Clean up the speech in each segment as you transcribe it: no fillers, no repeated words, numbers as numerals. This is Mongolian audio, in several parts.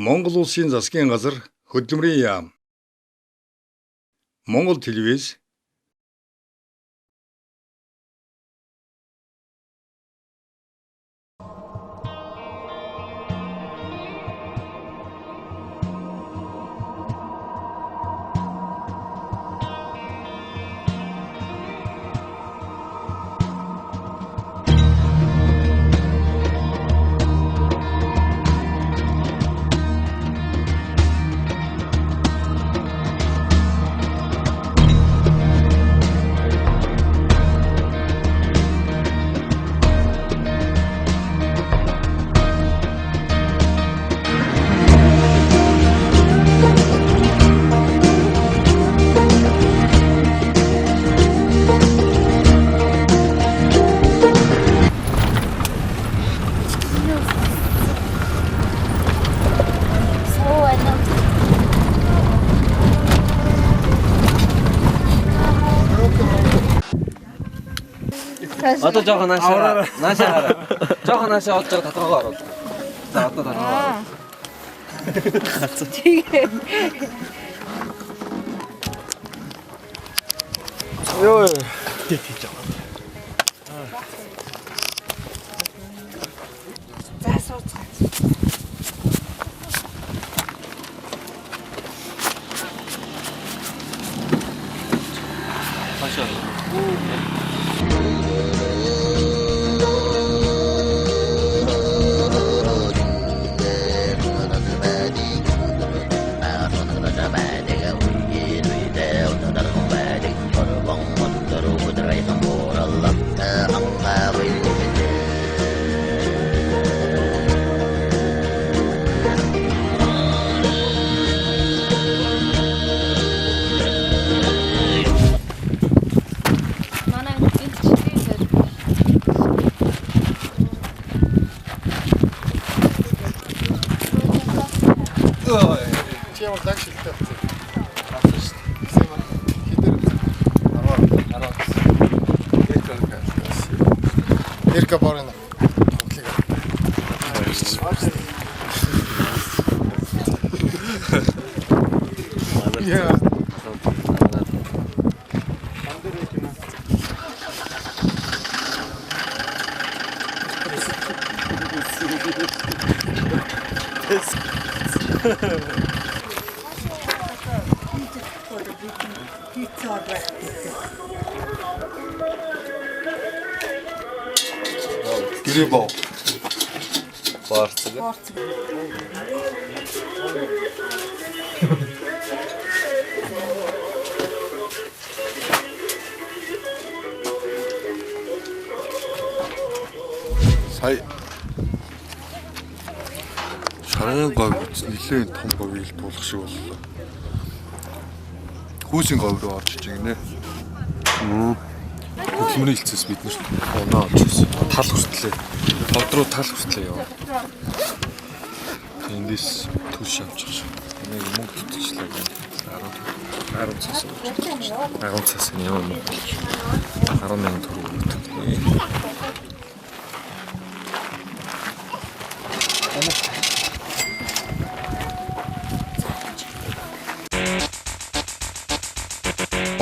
Монгол Улсын засгийн газар, Хөдөлмөрийн яам. Монгол телевиз. Суу байна. Одоо жоохон наашаа наашаа хараа. Жоохон наашаа олж байгаа татгаагаа оруул. За, одоо татгаагаа оруул. Тэгээ. Йоо. За, сууцгаа. Хашаа. Манай элчтэй зэрэг. Чи ямар даг шилтэй болсон. Авсан шүү дээ. Гэсэн юм хідэр 10 10. Эрка Борина. Тоглыг. Яа. Грибо. Барцаг. Сая шарын говь гэж нэлээд том говийг л туулах шиг боллоо. Хүүсийн говь руу орж иж гинэ. Хөдөлмөрийн хэлцээс бид нарт оноо олж ирсэн. Тал хүртлээ. Тод руу тал хүртлээ яваа. Эндээс түлш авчих шиг. Нэг мөнгө тутчихлаа гэнэ. 10 10 цаас өгч. 10 цаас нь ямар мөнгө болж. 10,000 төгрөг өгдөг.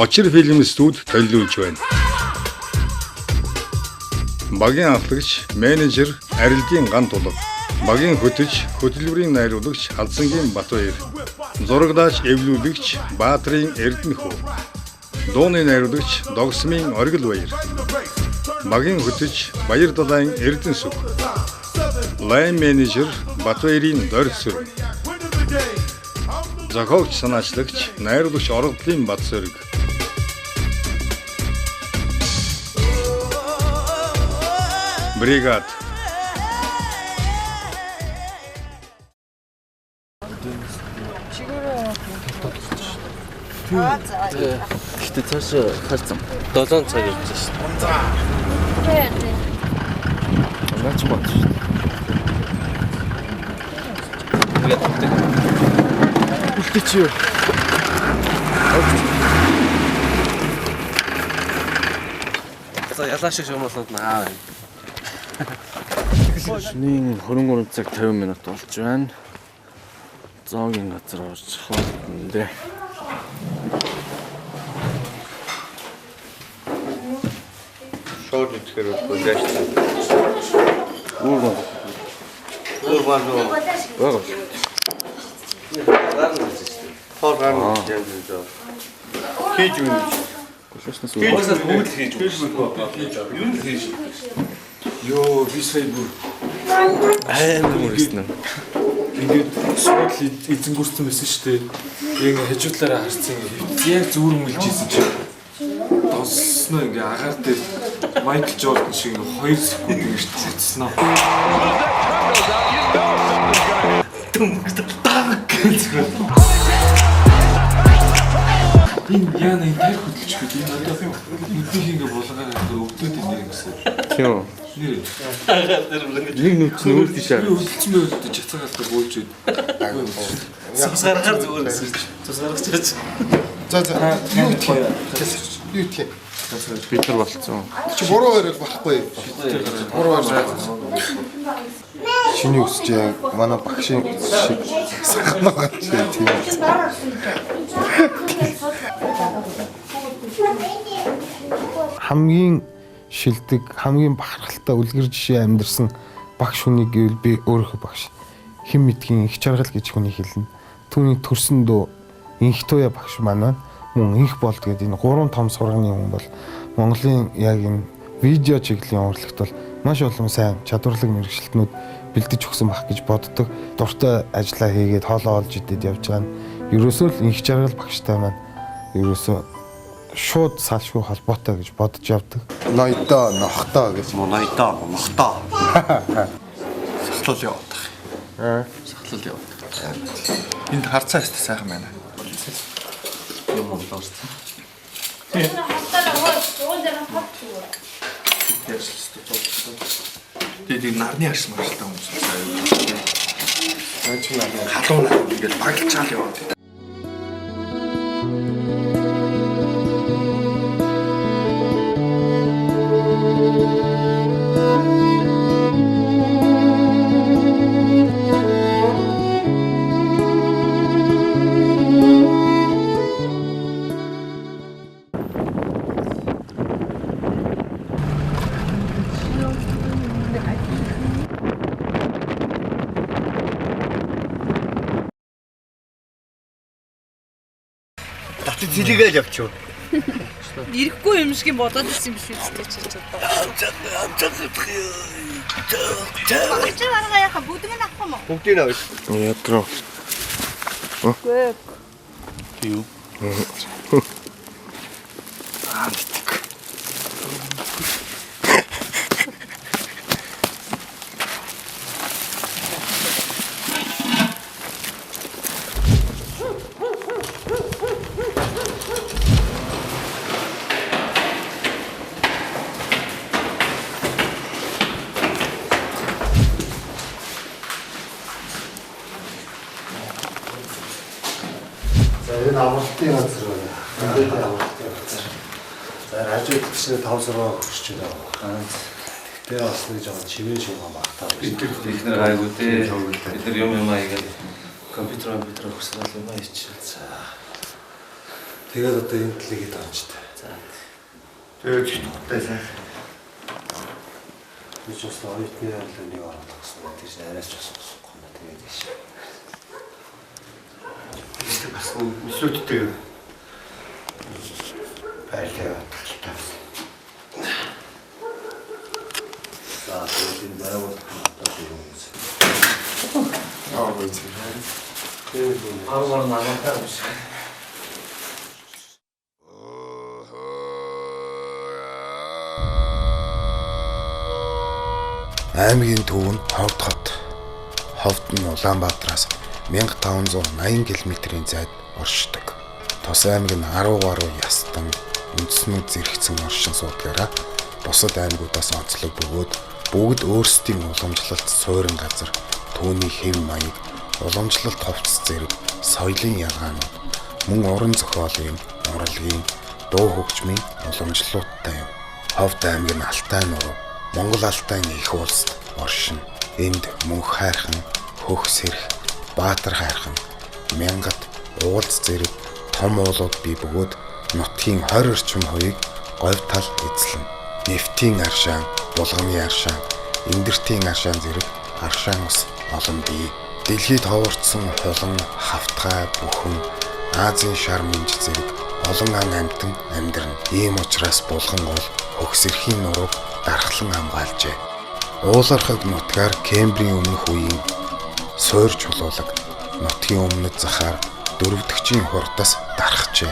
Очир фильм студ төлөвлөж байна. Багийн ахлагч, менежер Арилдын ган тулга. Багийн хөтөч, хөтөлбөрийн найруулагч Халзангийн Батбаяр. Зураглаач, эвлүүлэгч Баатрын Эрдэнэхүү. Дууны найруулагч Догсмын Оргил Баяр. Багийн хөтөч Баяр Далайн Эрдэнэсүх. Лайн менежер Батбаярын Дорцүр. Зохиогч санаачлагч, найруулагч Оргодлын Батсөрг. Бригад. Гэтэ цаашаа харцсан. 7 цаг явж шээ. Тэ. Наач бод шээ. Тэгээд тавтай. Үлдээч юу? За, ялаа шиг шуумлаад наа. Шөнийн 23 цаг 50 минут болж байна. Зоогийн газар орж хоолтон дээ. Шууд идэхээр болоо шүү дээ. Үүр мөн. Өөр болоо. Байгаа. Гарна гэж шүү дээ. Хоол гарна гэж юм даа. Хийж өгнө. Гулууснаас Уусаа бүгд л хийж өгнө. Ер нь л хийж өгнө. Йоо, би сая бүр амар мөрөсөн. ингээд суудал эзэнгүрсэн байсан шүү дээ. Яг ингээд хажуудлаараа харцсан ингээд хөвт. Яг зүгээр мөлж исэн чинь донсноо ингээд агаар дээр Майкл Жордан шиг ингээд 2 секунд ингээд тогтсноо. Даг гэж зүгээр. Энэ яана энэ тарих хөдөлж гээд энэ одоо нүднийх ингээд булангаар харахад өвдөд энэ нэр гэсэн. Тийм үү. Нэр. Нэг нүд чинь өөр тийш Би хараа. өвдөлцөн байвал одоо чацаагаалтай бууж үйд. Цус гаргаар зүгээр гэсэн чинь. Цус гаргаж чаж. За за. Юу идэх юм? Юу идэх юм? Бид нар болцсон. Чи буруу хоёрыг болохгүй. Буруу хоёр. Чиний үсч яг манай багшийн үс шиг сахнаа гарч тийм. Хамгийн шилдэг, хамгийн бахархалтай үлгэр жишээ амьдэрсэн багш хүнийг гэвэл би өөрийнхөө багш. Хэн мэдгийн их чаргал гэж хүний хэлнэ. Түүний төрсөн дүү Инх Туяа багш маань байна. Мөн Инх болд гэдэг энэ гурван том сурганы хүн бол Монголын яг энэ видео чиглэлийн урлагт бол маш олон сайн чадварлаг мэргэжилтнүүд бэлдэж өгсөн байх гэж боддог. Дуртай ажиллаа хийгээд хоолоо олж идээд явж байгаа нь ерөөсөө л Инх Жаргал багштай маань ерөөсөө шууд салшгүй холбоотой гэж бодож явдаг. Ноёдоо, нохтоо гэж. Ноёдоо, нохтоо. Сахлал явуулах. Сахлал явуулах. Энд харцаа өстө сайхан байна. Юм болоо шүү. Тэгээд энэ нарны арс маршалтай хүмүүс бас аюу. Халуун нар ингээд баглчаал яваад. Татвар зэлгээл явчих. Ирэхгүй юм шиг юм бодоод ирсэн юм биш үү чи чи одоо. Чи баргаа яха бүгдийг нь авах юм уу? Бүгдийг нь авъя. Ядроо. Үгүй. Юу? За энэ амралтын газар байна. Мэдээллийн амралтын газар. За хажууд чинь 5 6 хөрч байна. Тэгтээ бас нэг жоохон чимээ шугаа багтаа. Бид нар гайгүй те. Бид нар юм юм аягаад компьютер хөсрөл юм аяач. За. Тэгээд одоо энэ талыг дончтой. За. Тэгээд ч тухтай сайхан. Би ч бас оюутны байрлал нэг оруулах гэсэн. Тэр чинь арайч бас босхгүй юм. Тэгээд ийш. Бас нисүүдтэй байрлал яваад талтай бас. За тэгээд энэ байгууллага нь одоо би юм гэсэн. Аа гоё. Ар мар намаа юм шиг. Аймгийн төв нь Ховд хот. Ховд нь Улаанбаатараас 1580 км-ийн зайд оршдог. Тус аймаг нь 10 гаруй ястан үндэснүүд зэрэгцэн оршин суудгаараа бусад аймагудаас онцлог бөгөөд бүгд өөрсдийн уламжлалт суурин газар түүний хэв маяг, уламжлалт хувцас зэрэг соёлын ялгаанууд мөн уран зохиолын, урлагийн, дуу хөгжмийн уламжлалуудтай юм. Ховд аймаг нь Алтай нуруу, Монгол Алтайн их улсад оршино. Энд мөнх хайрхан, хөх сэрх, Баатар хайрхан, Мянгат, Уулз зэрэг том уулууд бий бөгөөд нутгийн 20 орчим хувийг говь тал эзлэнэ. Нефтийн аршаан, булганы аршаан, эндэртийн аршаан зэрэг аршаан ус олон бий. Дэлхийд ховорцсон хулан, хавтгай, бүхэн, Азийн шар минж зэрэг олон ан амьтан амьдрна. Ийм учраас булган уул хөгсөрхийн нурууг дархлан хамгаалжээ. Уулархаг нутгаар Кембрийн өмнөх үеийн суур чулуулаг нутгийн өмнөд захаар дөрөвдөгчийн хурдас дархжээ.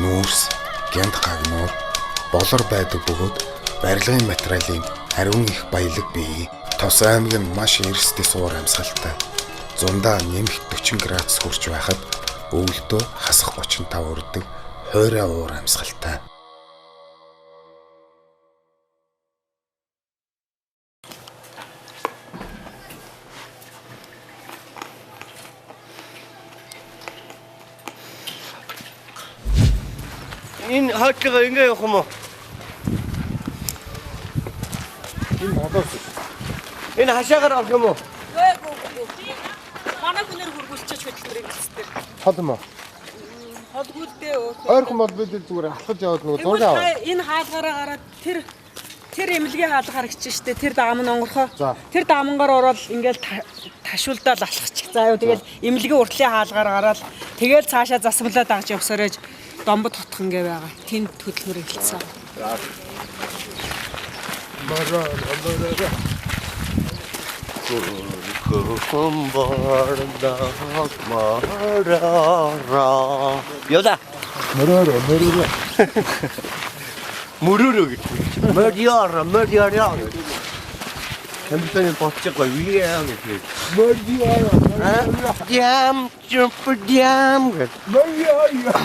Нүүрс, гянт гагнуур, болор байдаг бөгөөд барилгын материалын ариун их баялаг бий. Тос аймаг нь маш эрсдэл суур амьсгалтай. Зундаа нэмэх 40 градус хүрч байхад өвөлдөө хасах 35 үрдэг хойроо уур амьсгалтай. Энэ хаатлага ингэ явах юм уу? Энэ холоос. Энэ хашаагаар орох юм уу? Үгүй. Манай хүнээр хөргүүлчихэж хөдөлмөрийн хэлц дээр. Хол юм уу? Холгүй л дээ. Ойрхон бол бид зүгээр алхаж яваад нөгөө зураг аваа. Энэ хаалгаараа гараад тэр эмнэлгийн хаалга харагч штэ. Тэр даам нь онгорхоо. Тэр даамангаар ороод ингээл ташуулдаал алхачих. За юу тэгэл эмнэлгийн уртлын хаалгаар гараад тэгэл цаашаа засамлаа дагж явсарэж домбод хотхон гээ байгаа. Тэнд хөдөлмөр эхэлсэн. Йода. Мөрөөрөө мөрөөрөө. Мөрөөрөө гэж. Мөрөөрөө мөрөөрөө. Компьютерийн боцгоо виа гэж. Мөрөөрөө. Ям jump ям гэж. Мөрөөрөө.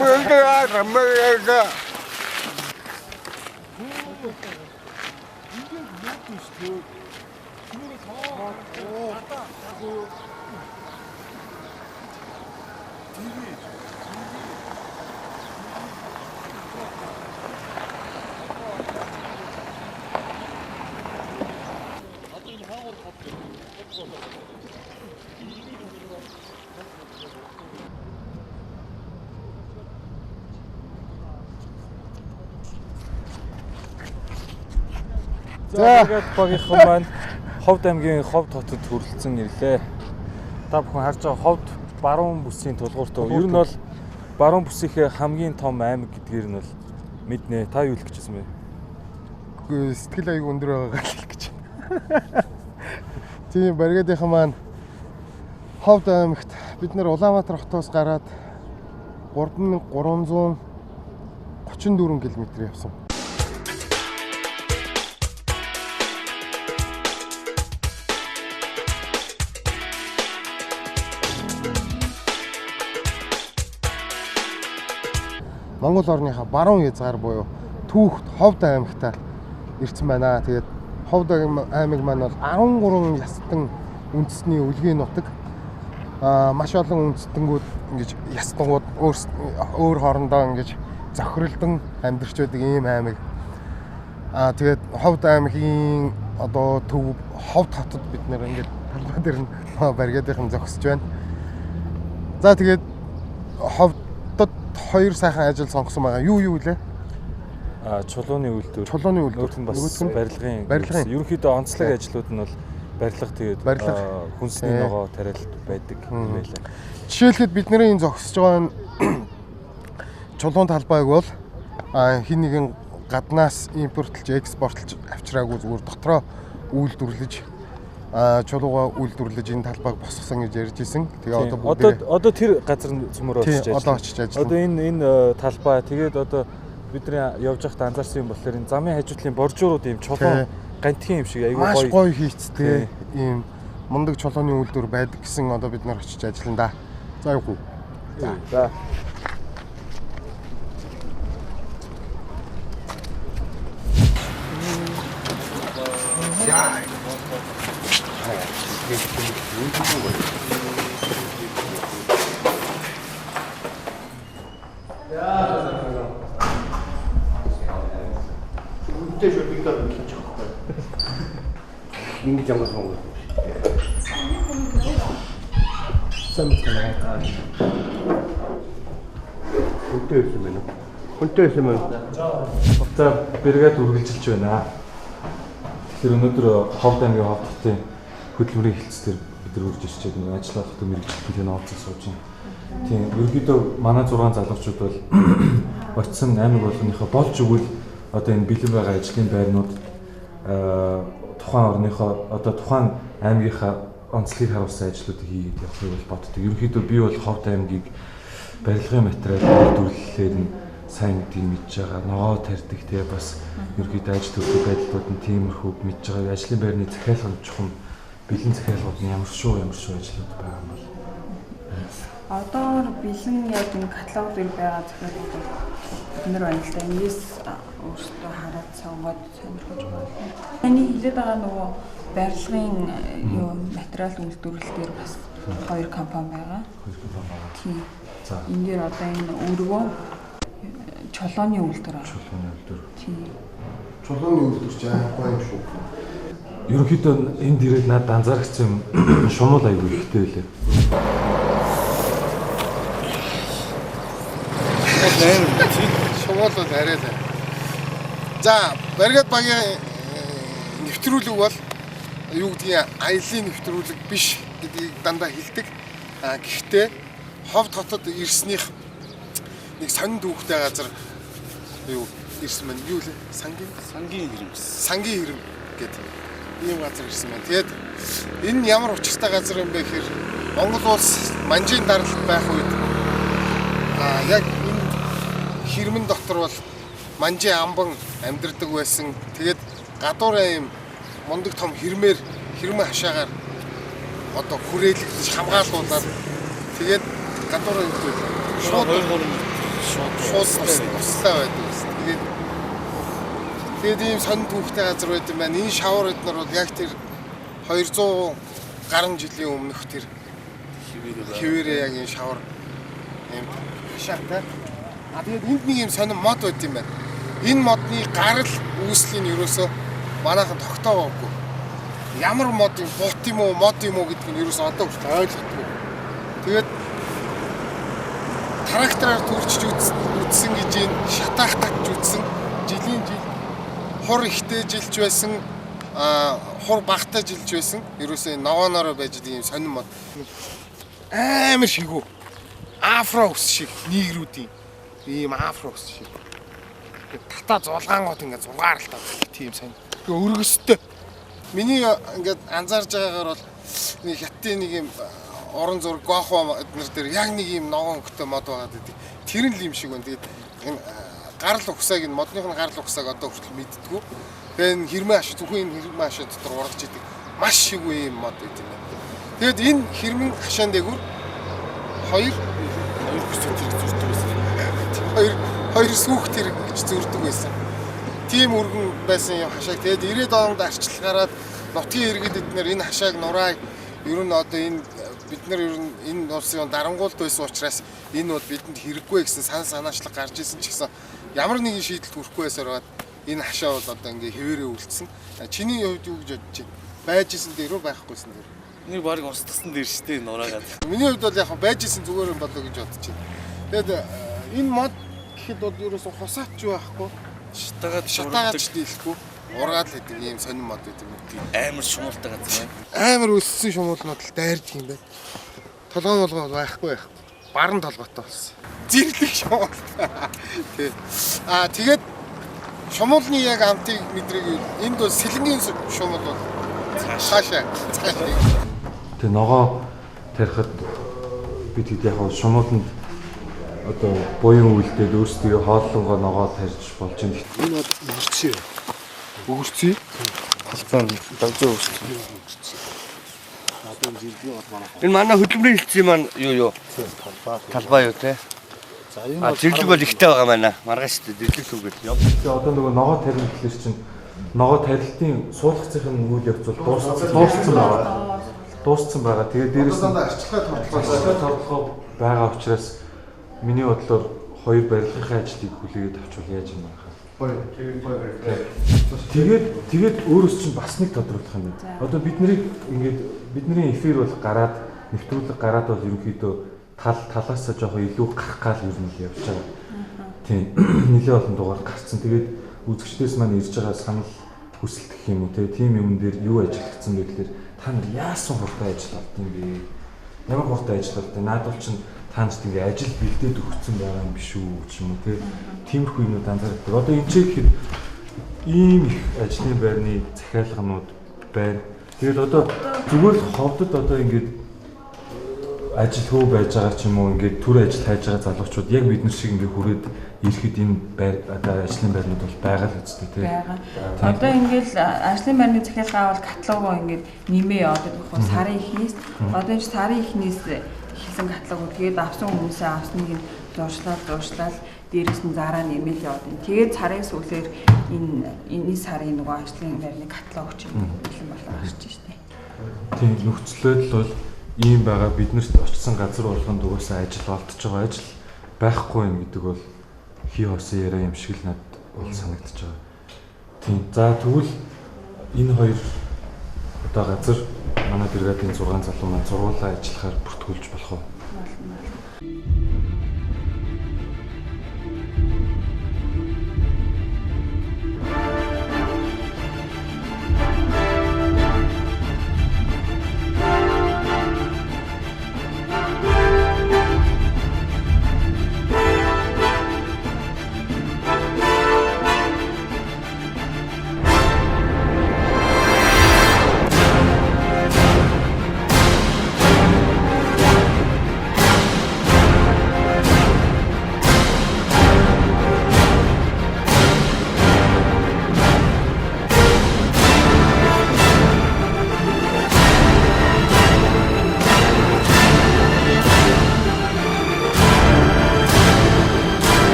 Мөрөөрөө мөрөөрөө. За тэгээд багийнхан маань Ховд аймгийн Ховд хотод хүрэлцэн ирлээ. Та бүхэн харж байгаа Ховд баруун бүсийн тулгууртай. Ер нь бол баруун бүсийнхээ хамгийн том аймаг гэдгээр нь бол мэднэ. Та юу хэлэх гэж байсан бэ? Үгүй сэтгэл аяг өндөр байгаагаа хэлэх гэж. Тийм баригадынхан маань Ховд аймагт бид нэр Улаанбаатар хотоос гараад 3334 км явсан. Монгол орныхаа баруун хязгаар буюу Түүхт Ховд аймагтаа ирсэн байна. Тэгээд Ховд аймаг маань бол 13 ястан үндэсний өлгийн нутаг. Маш олон үндэстэнгүүд ингэж ястангууд өөр хоорондоо ингэж зохиролдон амьдарч байдаг ийм аймаг. Тэгээд Ховд аймгийн одоо төв Ховд хотод бид нэр ингэж талбай дээр нь баригадынхан зогсож байна. За тэгээд Ховдод хоёр сайхан ажил сонгосон байгаа. Юу лээ? Чулууны үйлдвэр. Чулууны үйлдвэр. Нөгөөх нь бас барилгын. Ерөнхийдөө онцлог ажлууд нь бол барилга тэгээд хүнсний ногоо тариалт байдаг юм байлаа. Жишээлхэд бидний энэ зогсож байгаа энэ чулуун талбайг бол хин нэгэн гаднаас импортлж, экспортлж авчираагүй зүгээр дотроо үйлдвэрлэж чулуугаа үйлдвэрлэж энэ талбайг босгосон гэж ярьж исэн. Тэгээ одоо бүгдээ одоо тэр газар цөмөр очиж ажиллана. Одоо очиж ажиллана. Одоо энэ талбай тэгээд одоо бидний явж байхдаа анзаарсан юм болохоор энэ замын хажуутлын боржуурууд ийм чулуун гантхийн юм шиг айгүй гоё. Маш гоё хийцтэй ийм мундаг чулууны үйлдвэр байдаг гэсэн одоо бид нар очиж ажиллана да. За явах уу? За. За. Ингэж ямар сонгох юм бэ? Сайн мэцгэнэ. Хүнтэй байсан байна уу? Хүнтэй байсан байна. За бригад үргэлжилж байна. Тэгэхээр өнөөдөр Ховд аймгийн Ховд хотын хөдөлмөрийн хэлцээр бид нар үрж ирчээд нэг ажил олгодог мэргэжилтэн оролцож сууж байна. Тийм, ерөнхийдөө манай 6 залуучууд бол очсон аймаг болгоныхоо болж өгвөл одоо энэ бэлэн байгаа ажлын байрнууд тухайн орныхоо одоо тухайн аймгийнхаа онцлогийг харуулсан ажлуудыг хийгээд явахыг бол боддог. Ерөнхийдөө би бол Ховд аймгийг барилгын материал үйлдвэрлэлээр нь сайн гэдгийг мэдж байгаа. Ногоо тарьдаг те бас ерөнхийдөө ажил төрлийн байдлууд нь тиймэрхүү мэдж байгаа. Ажлын байрны захиалга нь чухам, бэлэн захиалгууд нь ямар шүү ажлууд байгаа юм бол. Одоор бэлэн яг энэ каталог дээр байгаа захиалгууд бид нар байна л да. Эндээс өөрсдөө хараад сонгоод сонирхож байна. Таны хэлээд байгаа нөгөө барилгын юу материал үйлдвэрлэл дээр бас 2 компани байгаа. 2 компани байгаа. Тийм. За. Энэ дээр одоо энэ өргөө чулууны үйлдвэр. Чулууны үйлдвэр. Тийм. Чулууны үйлдвэр чи аяхгүй юм шүү. Ерөнхийдөө энд ирээд надад анзаарчихсан юм шумуул аягүй ихтэй байлээ. Шумуул бол арай л. За, бригад багийн нэвтрүүлэг бол юу гэдгийг аялын нэвтрүүлэг биш гэдгийг дандаа хэлдэг. А гэхдээ Ховд хотод ирснийх нэг сонин дүүхтэй газар юу ирсэн байна. Юу лээ? Сангийн хэрэм. Сангийн хэрэм гэдэг ийм газар ирсэн байна. Тэгээд энэ ямар учиртай газар юм бэ гэхээр Монгол улс манжийн даралт байх үед яг энэ хэрмэн дотор бол манжийн амбан амьдардаг байсан. Тэгээд гадуураа ийм мундаг том хэрмээр хэрмэн хашаагаар одоо хүрээлэгдэж хамгаалуулаад тэгээд гадуураа юу гэдэг шууд 2 3 шууд туслаа байдаг гэсэн. Тэгээд ийм сонин түүхтэй газар байт юм байна. Энэ шавар эднэр бол яг тэр 200 гаруй жилийн өмнөх тэр хэвээрээ яг энэ шавар ийм хашаатай. А тэгээд энд нэг ийм сонин мод байт юм байна. Энэ модны гарал үүслийн ерөөсөө манайхан тогтоогоогүй. Ямар мод юм, бут юм уу, мод юм уу гэдг нь ерөөсөө одоо хүртэл ойлгохгүй. Тэгээд трактораар түрчж үтсэн гэж энэ шатаах татж үтсэн. Жилийн жил хур ихтэй жилж байсан, хур багтай жилж байсан. Ерөөсөө ногоонороо байж ийм сонин мод. Амар шигүү. Афро ус шиг нийгрүүдийн ийм афро ус шиг. Тата зулгаангууд ингээд зулгаарлаа тийм сонин. Тэгээ өргөстэй. Миний ингээд анзаарж байгаагаар бол нэг хятадын нэг юм орон зур гоохоо эднэр дээр яг нэг юм ногоон өнгөтэй мод байгаад байдаг. Тэр нь л юм шиг байна. Тэгээд энэ гарал угсааг энэ модных нь гарал угсааг одоо хүртэл мэддэггүй. Тэгээ энэ хэрмэн аш зөвхөн энэ хэрмэн ашаа дотор ургаж идэг маш шигүү юм мод байт юм байна. Тэгээд энэ хэрмэн хашаан дээгүүр хоёр хүсэл тэрэг зүрдэг байсан. Хоёр сүүх тэрэг гэж зүрдэг байсан. Тийм өргөн байсан юм хашааг. Тэгээд 90-ад онд арчлал гараад нутгийн иргэд эднэр энэ хашааг нураа ер нь одоо энэ бид нар ер нь энэ улсын дарангуйлд байсан учраас энэ бол бидэнд хэрэггүй гэсэн сан санаачлаг гарч исэн ч гэсэн ямар нэгэн шийдэлд хүрэхгүй байсаар байгаад энэ хашаа бол одоо ингээ хэвээрээ үлдсэн. Чиний хувьд юу гэж бодож байна? Байж исэн дээр үү байхгүйсэн дээр? Нэг баг устгасан дээр шүү дээ нураагаад. Миний хувьд бол яг байж исэн зүгээр юм болоо гэж бодож байна. Тэгээд энэ мод гэхэд бол ерөөсө хусаач юу байхгүй. Шатаагаад дийлэхгүй. Ургаад л гэдэг ийм сонин мод гэдэг юм. Амар шумуултай газар байна. Амар өссөн шумуулнууд л дайрдаг юм байна. Толгой молгой байхгүй байх. Баран толгойтой болсон. Зэрлэг шумуул. Тий. Аа тэгээд шумуулны яг амтыг мэдрэг энд бол сэлэнгийн шумуул бол цаашаа. Тэгээ ногоо тарихад бид хэд яг шумууланд одоо буян үйлдэл өөрсдөө хооллонгоо ногоо тарьж болж байна. Энэ бол өгөрцөө. Өгөрцөө. Талбай дагжаа өгөрцөө. Энэ манай хөдөлмөрийн хэлцээ маань юу? Талбай юу те? За энэ бол зэрлэг бол ихтэй байгаа байна. Маргааш шүү дээ зэрлэг лүгээд яв. Тэгээ одоо нөгөө ногоо тарина гэхэлэр чинь ногоо тарилтын суулгацын үйл явц бол дууссан байгаа. Дууссан байгаа. Тэгээ дээрээс нь арчилгаа тортлогоо байгаа учраас миний бодлоор хоёр барилгынхаа ажлыг хүлээгээд авчвал яаж юм бэ? Тэгээд өөрөөс чинь бас нэг тодруулах юм байна. Одоо бид нарыг ингээд бидний эфир бол гараад Нэвтрүүлэг гараад бол ерөнхийдөө тал талаасаа жоохон илүү гарах гал ер нь л явж байгаа. Тийм. Нэлээд олон дугаар гарцсан. Тэгээд үзэгчдээс маань ирж байгаа санал хүсэлт гэх юм уу те тийм юм дээр юу ажиллагдсан бэ гэхээр та нар яасан хурдан ажил авд юм бэ? Ямар хурдан ажил авд? Наадвал чинь та нарт ингээ ажил бэлдээд өгсөн байгаа юм биш үү ч юм уу те. Тиймэрхүү юмнууд анзаардаг. Одоо энэ ч гэхэд ийм их ажлын байрны захиалганууд байна. Тэгээд одоо зүгээр л ховдод одоо ингээд ажилгүй байж байгаа ч юм уу ингээд төр ажил хайж байгаа залуучууд яг бид нар шиг ингээд хүрээд ирэхэд энэ байр одоо ажлын байрнууд бол байгаа л үстэй тийм. Байгаа. Одоо ингээд ажлын байрны захиалга авал каталогоо ингээд нэмээ яваад байдаг хөө сарын эхнээс одоо энэ сарын эхнээс эхэлсэн каталог. Тэгээд авсан хүмүүсээ авсныг нь зуршлаад дээрээс нь зараа нэмэл яваад байна. Тэгээд сарын сүүлээр энэ сарын нөгөө ажлын байрны каталог чинь бэлэн болоо гарч штэ. Тийм нөхцөлөд л бол ийм байгаа биднэрт очсон газар болгонд угаасаа ажил олдож байгаа ажил байхгүй юм гэдэг бол хий хосын яриа юм шиг л надад бол санагдаж байгаа. Тийм. За тэгвэл энэ хоёр одоо газар манай бригадын 6 залуу маань зургуулаа ажиллахаар бүртгүүлж болох уу? Болно.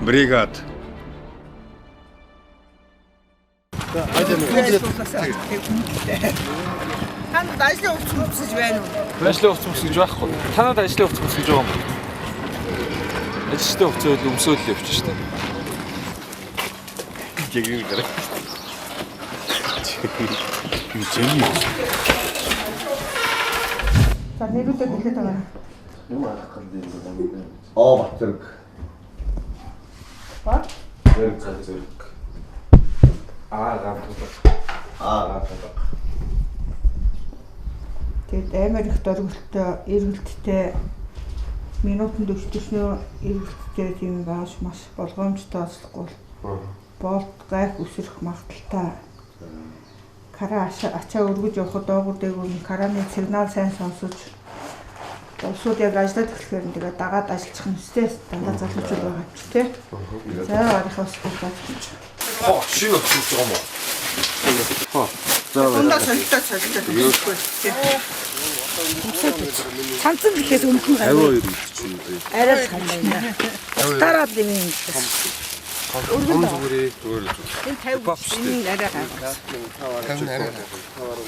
Бригад. Танад ажлын хувцас өмсөж байна уу? Ажлын хувцас өмсөж байхгүй. Танад ажлын хувцас өмсөж байгаа юм. Ажилчдын хувцас өмсөөл л явчих штэ. Жигээр гараа. Юу зэми. За нэрүүдээ хэлээд байгаа. Юм арах гал юм. Оо Батэрэг. Бат. Зэрэг зэрэг. Аа гамтдаг. Аа гамтдаг. Тэгэд амар их дөрвөлтөө, эргэлттэй минутанд 40-нөө эргэлттэй тийм багш маш болгоомжтой ажиллахгүй бол болт гайх үсрэх магадaltaй. Кара ачаа өргөж явахад доогуур дээгүүр караны сигнал сайн сонсож улсууд яг ажиллаад эхлэхээр нь тэгээд дагаад ажиллах нь өстэй дандаа залуучууд байгаа юм чи тий. За гарынхаа ус болж. Хоо шинэ очиж байгаа юм уу? Хоо. За баярлалаа. Солилтоо солилтоо. Цанцан гэхээс өмнө нь 52 чинь. Арай л хам байна. Тараад юм юм. Том зүгээрээ зүгээр л. Энэ 50 энэ арай гай. 50 арай.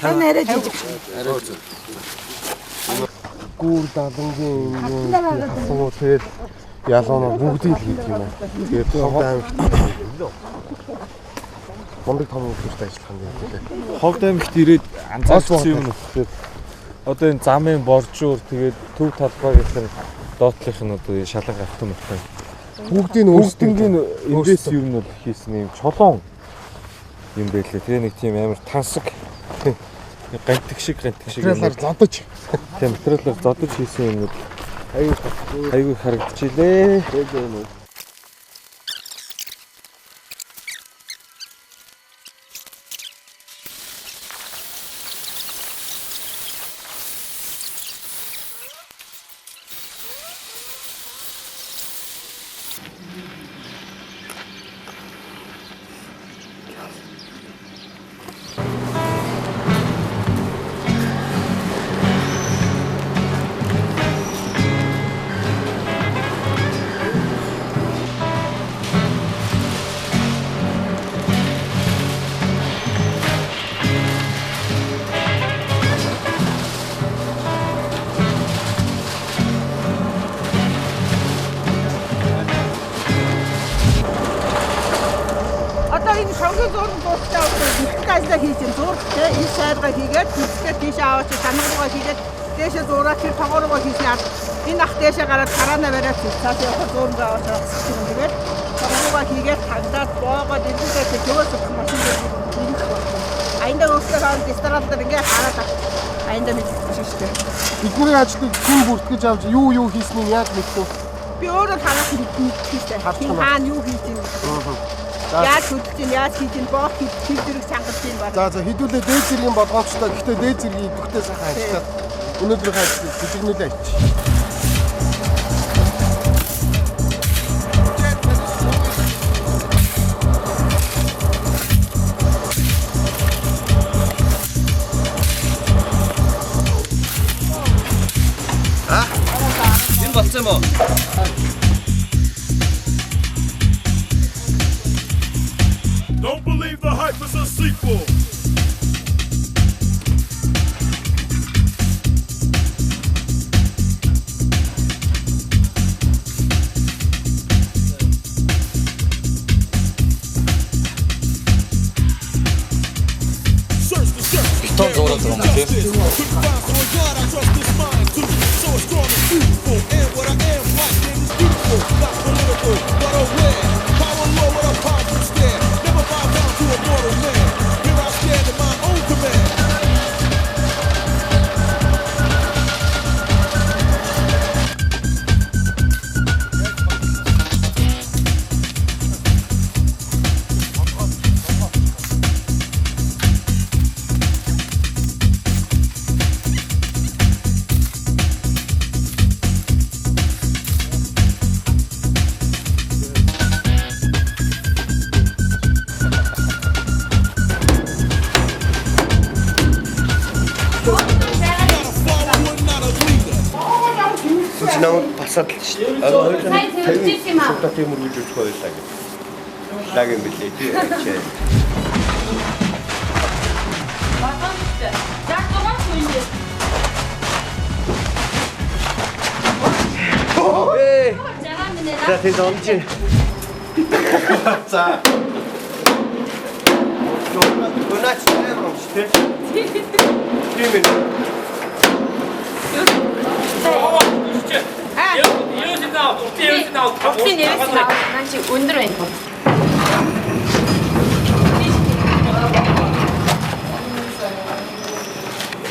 50 арай жижиг. Арай зөв. Гүүр далангийн юм хасуу тэгэл ялуунаа бүгдийг л хийдэг юм аа. Тэгээд Ховд аймагт мундаг том үйлдвэрт ажиллах юм байна лээ. Ховд аймагт ирээд анзаарсан юм нь болохоор одоо энэ замын боржуур тэгээд төв талбайгийнх нь доотлих нь одоо шалан автомат байна. Бүгдийг нь өөрсдийн эндээс ер нь бол хийсэн юм чулуун юм байлээ. Тэгээ нэг тийм амар тансаг гантик шиг материалаар зодож. Тийм материалаар зодож хийсэн юмнууд айгүй харагдчихлээ. Цонхын зураг дуусчаа ихтэй ажиллаа хийж юм зурагтай ил сайргаа хийгээд хийсгээ тийшээ аваач санаг руугаа хийгээд дээшээ зураа тэр тогоо руугаа хийсэн ард энэ ах дээшээ гараад тараана бариад цаашаа явах зураг аваач авах юм тэгээд тогоо руугаа хийгээд тагдаад боогоод эргүүлээд төвөөс өгөх машин дээр ирэх болсон. Аяндаа өөрсдөө хооронд ресторан дээр ингээ хараад аяндаа мэдчихсэн шүү дээ. Эдний ажлыг хэн бүртгэж авч юу юу хийснийг яаж мэдв? Би өөрөө харах мэдчихсэн. Хин хаана юу хийж байна? Яаж хөдөлж байна, яаж хийж байна, боох хийж зэрэг чангалж байна баг. За за хэдүүлээ дээд зэргийн болгоомжтой. Гэхдээ дээд зэргийн идэвхтэй сайхан ажиллаад өнөөдрийнхөө ажлыг бэлэгнүүлээ авчих. Энэ болсон юм уу? Don't believe the hype is a sequel. Бетон зураад байгаа юм тийм. Намайг басаад л шүү дээ. Аа хоёулаа 50 шувтатын мөргөж үзэх байлаа гэх. Лаг юм билээ тий. За тийм онж. За. Өнаач амар юм шүү дээ. Тийм ээ. Уртын нэрээс нь наа чи өндөр байна.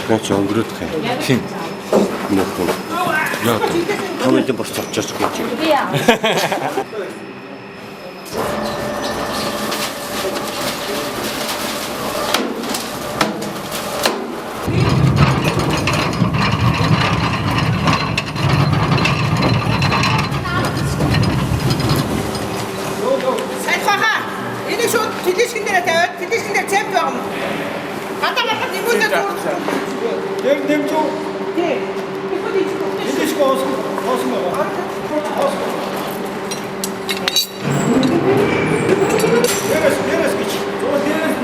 Наа чи өнгөрөөд юм. Хин. Нөхөн. Яа. Хамгийн борц авчаач гэж. Сайхаха. Энийг шууд телевизэн дээр тавиад телевизэн дээр цемент байгаа юм. Гадаа гарахад нэмүүлээ зурж. Яг нэмж үү? Тий. Бид Эндээс хоосон хоосон байгаа. Хоосон. Дээрээс дээрээс гэж. Зөө дээрээс.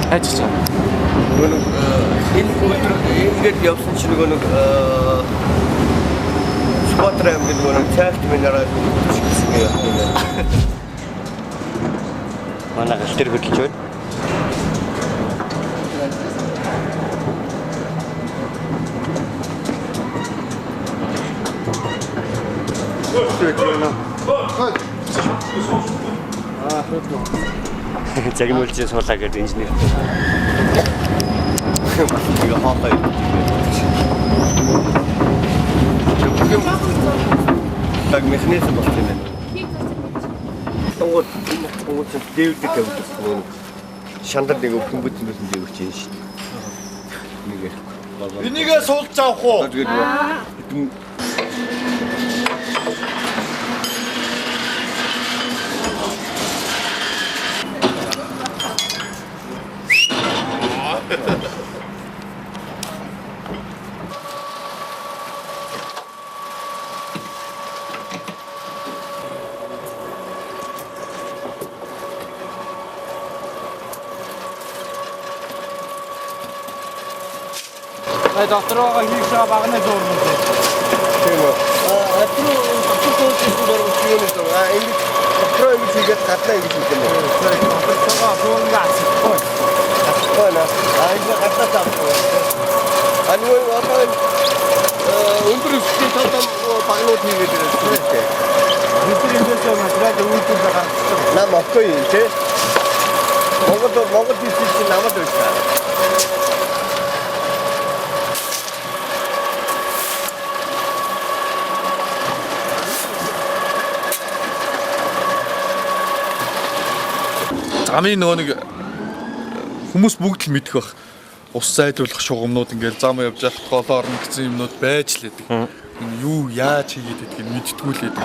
Хайж чам. Нөгөө нэг энэ өдөр ингээд явсан чинь нөгөө нэг Сүхбаатар аймгийн нөгөө нэг цайлт минерал гэсэн юм байна. Манай гал дээр хөдөлж байна. Загнуулж суулаа гэдэг инженер. Нэг хоолой. Так механизм болсон юм байна. Тунгууд тунгууд дээвдэг тавьдаг нэг шандар нэг өвхөн бүтэн бүтэн дээвч юм шүү дээ. Нэг ярихгүй. Энийгээ суулж авах уу? Тэгээд Сая дотороо хийх шаа багны зураг. Тийм үү. А тэр дотор сууж зураг юу нэг зураг. А ингэж дотроо ингэж хийгээд гаднаа ингэж хийх юм уу? Дотороо зураг асахгүй. Асахгүй наа. А ингэ гаднаа таахгүй. А нөгөө одоо энэ өндөр өсөлтийн том том багнууд хийгээд ирсэн тийм. Бид нар эндээс материал үйлдвэрлэж гаргасан. Нам окей юм тий. Монгол хийсэн чинь намад байсан. Замын нөгөө нэг хүмүүс бүгд л мэдэх бах. Ус зайлуулах шугамнууд ингээл зам явж байхад голоо орно гэсэн юмнууд байж л байдаг. Энэ юу яаж хийгээд байдгийг мэдтгүү л байдаг.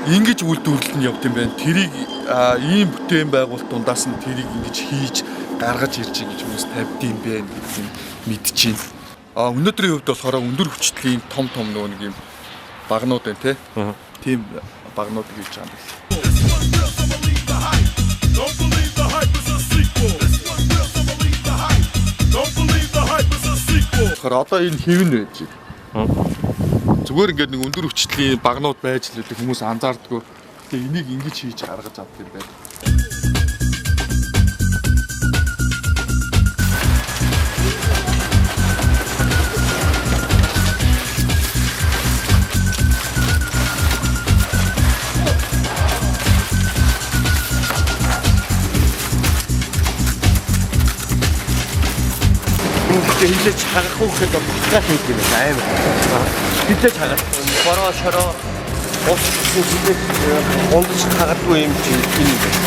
Ингэж үйлдвэрлэл нь явд юм байна. Тэрийг ийм бүтээн байгуулалт дундаас нь тэрийг ингэж хийж гаргаж ирж ингэж хүмүүс тавьд юм байна гэдгийг мэдчихээн. А өнөөдрийн хувьд болохоор өндөр хүчлийн том том нөгөө нэг юм багнууд байна те. Тийм багнууд хийж байгаа юм байна. Don't believe the hype is a sequel. Don't believe the hype is a sequel. Тэгэхээр одоо энэ хэвэн байж байна. Зүгээр ингээд нэг өндөр хүчлийн багнууд байж л байдаг хүмүүс анзаардаггүй. Тэгээ энийг ингэж хийж гаргаж авд юм байна. Хилээж хагахгүй гэхэд батгаа хийх юм байна амар. Хилээж хагах. Бороо шороо ус хилээж ундаж хагадгүй юм чи энэ юм байна.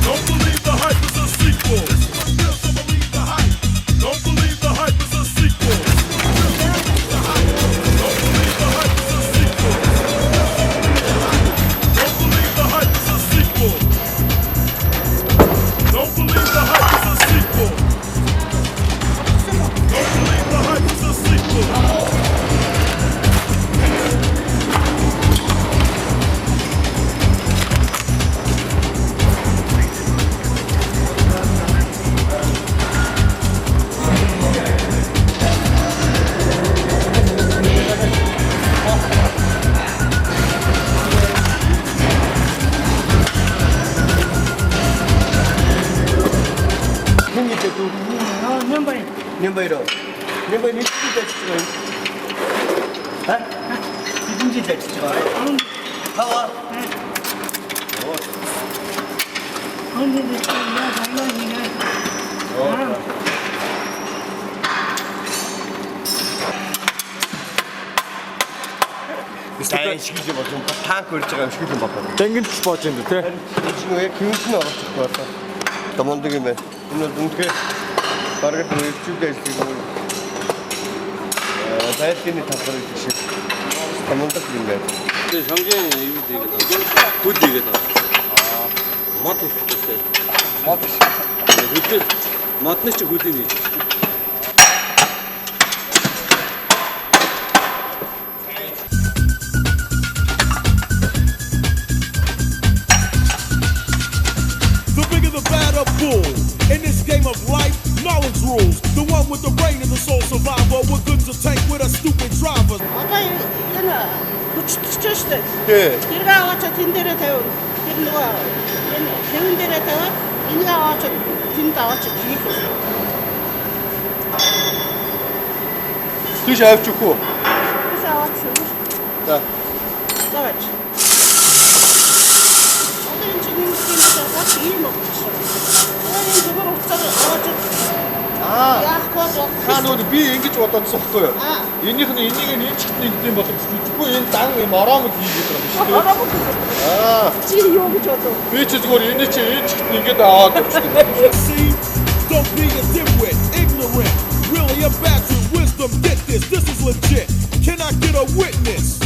Don't believe the hype is a sequel. Don't believe the hype is a sequel. Don't believe the hype is a sequel. Don't believe the hype is a sequel. Don't believe the hype is a sequel. Don't believe the hype is a sequel. Хин гэдэг үү? Нямбай. Нямбай руу. Нямбай нэг жил ажиллаж байгаа юм. Ха? Хэдэн жил ажиллаж байгаа юм? Тава. Сайн шиг л болон танк өрж байгаа юм шиг л байна. Дангинтал боож юм дээ тий. Энэ чинь яг хэмжин орчих байна. Томондог юм байна. Энэ бол үнэхээр бараг л ирчүүд ажиллах юм. Зайлтны талбар гэдэг шиг томондог юм байна. Тэгээ шонгийн юу хийгээд байгаа. Хүл хийгээд байгаа. Аа. Мод их хэрэгтэй. Мод их. Хүлээ модны чи хүлээ хийж. The bigger the badder bull. In this game of life, knowledge rules. The one with the brain is the sole survivor. We're good to tank with a stupid driver. Одоо энэ хүчтэй шүү дээ. Тий. Тэрийг аваачаад тэн дээрээ тавина. Тэр нөгөө энэ хэвэн дээрээ тавиад энийг аваачаад тэнд аваачаад хийх юм. Тийш авч өгөх үү? Тийш аваач. За. За бач. Одоо энэ чинь юм шиг ийм өгч. Энэ зүгээр уцаар аваачаад Аа. Яахгүй бол Та нөгөө би ингэж бодоодсон байхгүй юу? Энийх нь энийг нь энэ чигт нэгдэм болох зүтгэхгүй энэ дан юм ороомог хийгээд байгаа юм шүү дээ. Ороомог. Аа. Чи юу гэж бодов? Би чи зүгээр энэ чи энэ чигт нэгээд аваад явчихсан. See, don't be a dimwit, ignorant. Really a batch with wisdom. Get this, this is legit. Can I get a witness?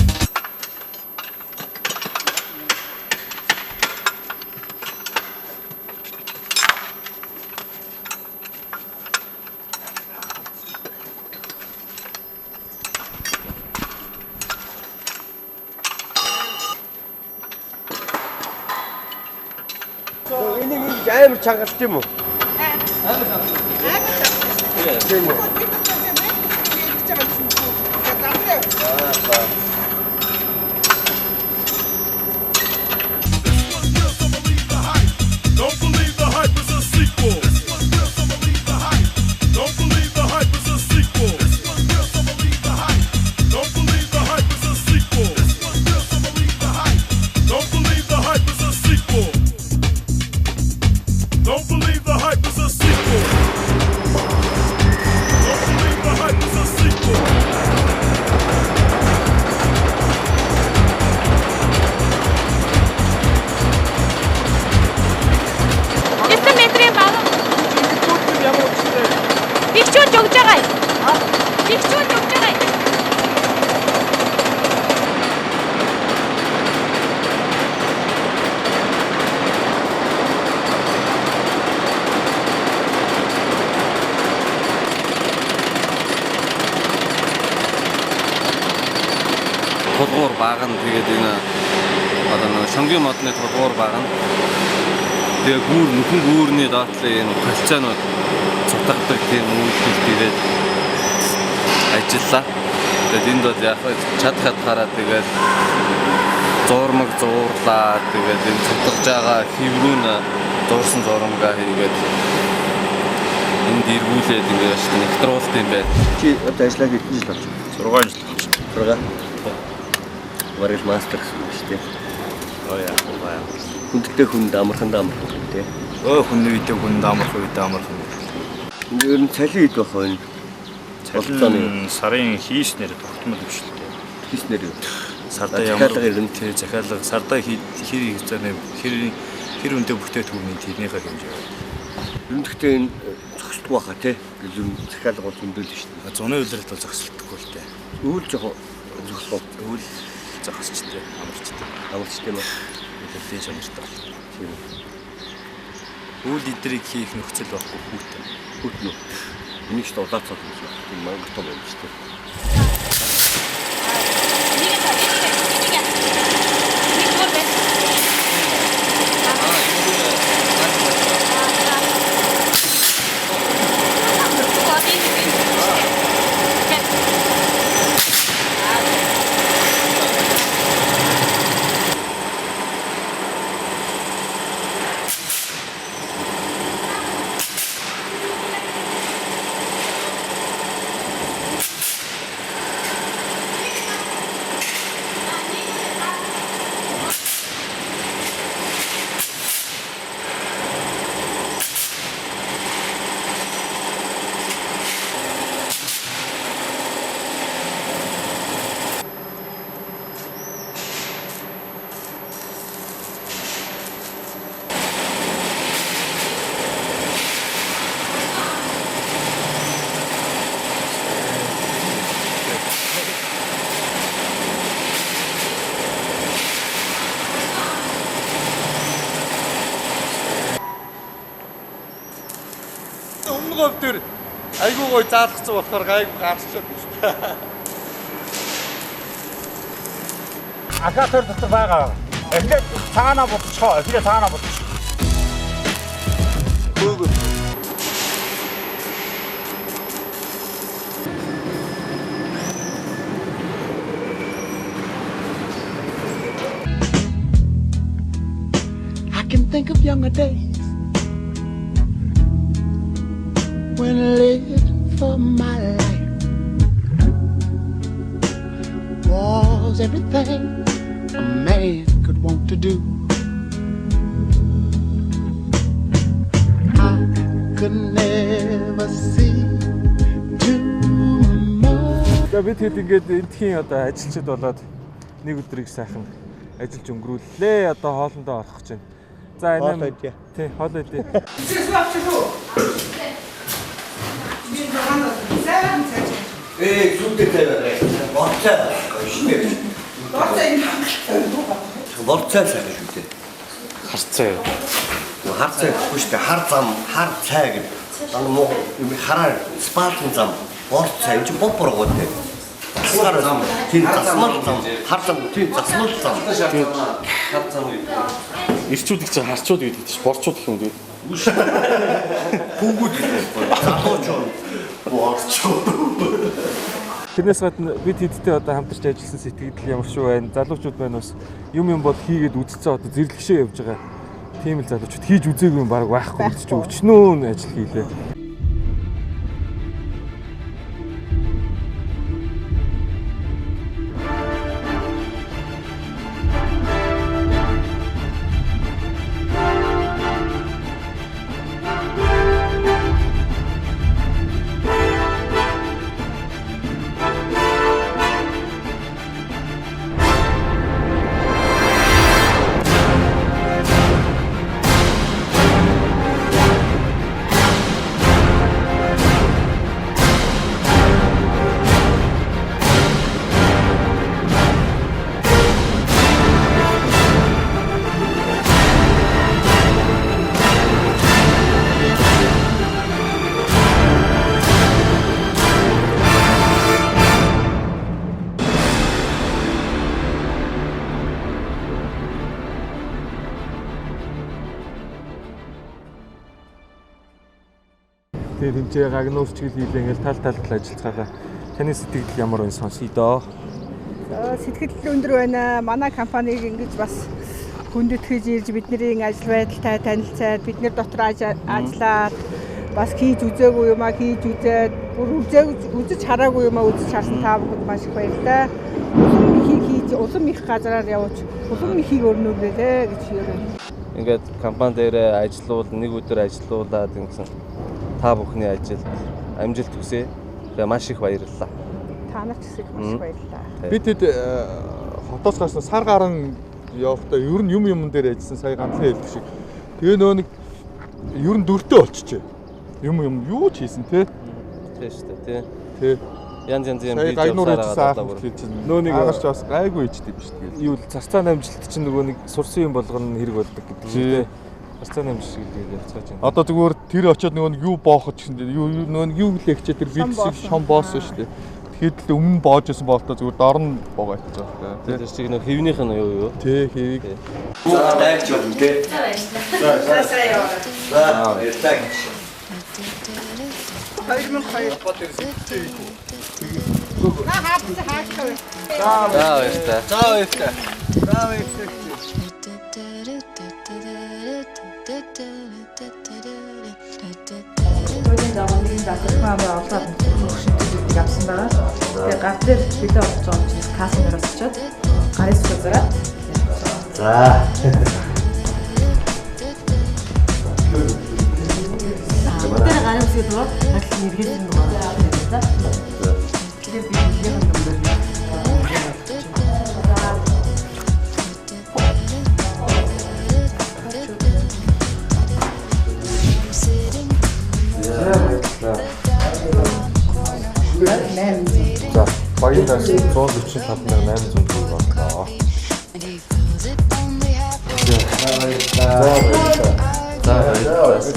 Энийг ингэж амар чангалт юм уу? Амар. Тийм үү. Don't believe the hype is a sequel. This one's real, so believe the hype. Don't believe the hype is a sequel. This one's real, so believe the hype. Don't believe the hype is a sequel. This one's real, so believe the hype. Don't believe the hype is a sequel. Don't believe the hype is a sequel. Don't believe the hype is a sequel. Хэдэн метрийн баг. Бигчүүлж өгж байгаа юм. Бигчүүлж өгж байгаа юм. Тулгуур багна, тэгээд энэ одоо нэг шонгийн модны тулгуур багна. Тэгээ гүүр нөхөн гүүрний доотлын энэ кальцианууд цутгадаг тийм үйлдэлд ирээд ажиллаа. Тэгээд энд бол яг чадах хадгаараа тэгээд зуурмаг зуурлаа. Тэгээд энэ цутгаж байгаа хэврүүн зуурсан зурмгаа хийгээд энд эргүүлээд ингээд нэгтруулт юм байна. Чи одоо ажиллаа хэдэн жил болж байна? 6 жил болж байна. 6. Бараг мастер гэсэн үг шүү дээ. Оо яа, баа. Хүндтэй хүнд амархан амархан тий. Өө хүн үедээ хүнд амархан үедээ амархан. Энд ер нь цалин хэд байх вэ? Цалин сарын хийснээр тогтмол биш л дээ. Хийснээр юу? Сардаа ямар Захиалга ирнэ. Тий, захиалга сардаа хэр хэвцээний хэр хэр үнэтэй бүтээтгүүний тэрнийхээ хэмжээ. Ер нь гэхдээ энэ зогсдгүй баха тий. Гэл ер нь захиалга бол зөндөл шүү дээ. Зуны улиралд бол зогсолтгүй л дээ. Өвөл жоохон зогслоо. Өвөл зогсчтой, амарчтай. Амарчтай юм аа. Улирлын чанартай бол. Тийм. Үйл идрийг хийх нөхцөл байхгүй хүүтэн. Хүүтэн үү? Энийг ч улаацаад гэж байна. Тийм мангар том юм шүү дээ. Өмнө говь дээр айгүй гой заалгацсан болохоор гайгүй гарчаад байна шүү дээ. Акатор дотор байгаа. Эхлээд цаанаа буцчихоо. Эхлээд цаанаа буцчих. I can think of younger days when living for my life was everything a man could want to do. I could never see tomorrow. За бид хэд ингээд эндхийн одоо ажилчид болоод нэг өдрийг сайхан ажиллаж өнгөрүүллээ. Одоо хоолндоо орох гэж байна. За энэ Хоол идье. Тий, хоол идье. Ээ зүгтээ тавиарай. Борцоо гоё шүү. Борцоо энэ хангалттай юу ба? Борцоо сайхан шүү дээ. Харцаа юу? Хар цай гэхгүй шүү дээ. Хар зам, хар цай гэдэг. Дан муу юм хараар спаркин зам, бор цай энэ чинь бор боргоо дээ. Засмал зам, тийм засмал зам, хар зам, тийм засмал зам. Тэгээд хар зам гэдэг. Ирчүүдийг чинь харчууд гэдэг чинь борчууд гэх юм дээ. Хүүгүүд залуучууд боорчууд. Тэрнээс гадна бид хэдтэй одоо хамтарч ажилласан сэтгэл ямар шүү байна. Залуучууд маань бас юм бол хийгээд үзсэн одоо зэрлэгшээ явж байгаа. Тийм л залуучууд хийж үзээгүй юм баг байхгүй гэж чи өчнөө ажил хийлээ. Тэгээ тэмцээ гагнуурч гэл хийлээ ингээл тал талд л ажиллацгаалаа. Таны сэтгэл ямар вэ сонсъё доо. Сэтгэл өндөр байна. Манай компаниг ингэж бас хүндэтгэж ирж бидний ажил байдалтай танилцаад бид нар дотор ажиллаад бас хийж үзээгүй юмаа хийж үзээд бүр үзэж хараагүй юмаа үзэж харсан та бүхэнд маш их баярлалаа. Улам ихийг хийж улам их газраар явж улам ихийг өрнүүлээрэй гэж хэлье. Ингээд компани дээр ажиллавал нэг өдөр ажиллуулад ингэсэн та бүхний ажилд амжилт хүсье. Тэгээ маш их баярлалаа. Та нарт ч гэсэн маш их баярлалаа. Бид хэд хотоос гарсан сар гарan явахдаа ер нь юм дээр ажилласан сая ганцхан хэлдэг шиг. Тэгээ нөө нэг ер нь дөртөө болчихжээ. Юм юу ч хийсэн те. Тий шүү дээ тий. Тий. Янз янзын юм хийж явсараа нөө нэг агарч бас гайгүй ичдэг биш тэгэл. Юу л зарцаа амжилт чинь нөгөө нэг сурсан юм болгоно хэрэг болдог гэдэг шиг те. Зарцаа амжилт шиг л явцгааж байна. Одоо зүгээр тэр очиод нөгөө нэг юу боохож гэсэн юу нөгөө нэг юу гэлээ тэр бидсийг шом боосон шүү дээ. Тэгэхэд л өмнө боож исэн болтоо зүгээр дор нь боогоо ичж байгаа тий. Тэр чиг нөгөө хэвнийх нь юу? Тий, хэвийг. За дайрч болно тий. За баярлалаа. За сайн яваа. За баярлалаа гэж. 2002. На хаалт хаалт. За баярлалаа. За баярлалаа. За баярлалаа. Туйлын дагуу нэг даатгах амын олоод хөгшин төлөвлөдөг авсан байгаа. Тэгээ гар дээр бэлэн болж байгаа учраас кассын араас очиод гарын сүхэ зараад. За. Тэр гарын үсгээ дураад адил нэргээс нь байгаа. За. Тэгэхээр би нэлээд юм байна. За, багийн дарс 145,800 төгрөг боллоо. За баярлалаа. За баярлалаа.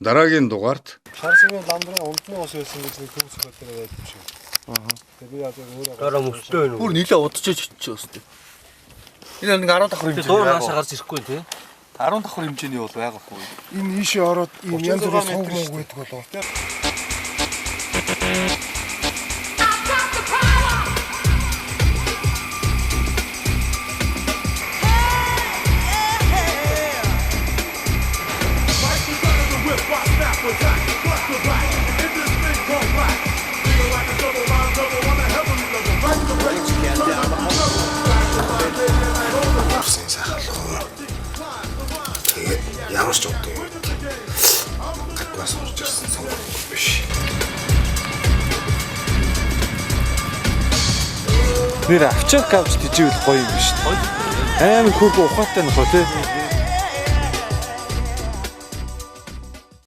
Дараагийн дугаард Шар сарын ламдрын ундны ус байсан гэж нэг төв зохиол дээр байдаг юм шиг. Аа. Тэгээ би яг өөрөө Дараа мөстэй байна уу? Бүр нилээ удажж чичээ өстэй. Энэ нэг 10 давхар хэмжээний. Дуур наашаа гарч ирэхгүй тий. 10 давхар хэмжээний бол байгаа хгүй. Энэ ийшээ ороод ийм янз бүрийн сувг мууг байдаг болов. Тэгээд ямар ч одоо юу гэдэг гаднаас орж ирсэн сонгох биш. Нэр авчаак авч тижээвэл гоё юм биш үү? Амар хөөрхөн ухаантай нөхөө тий.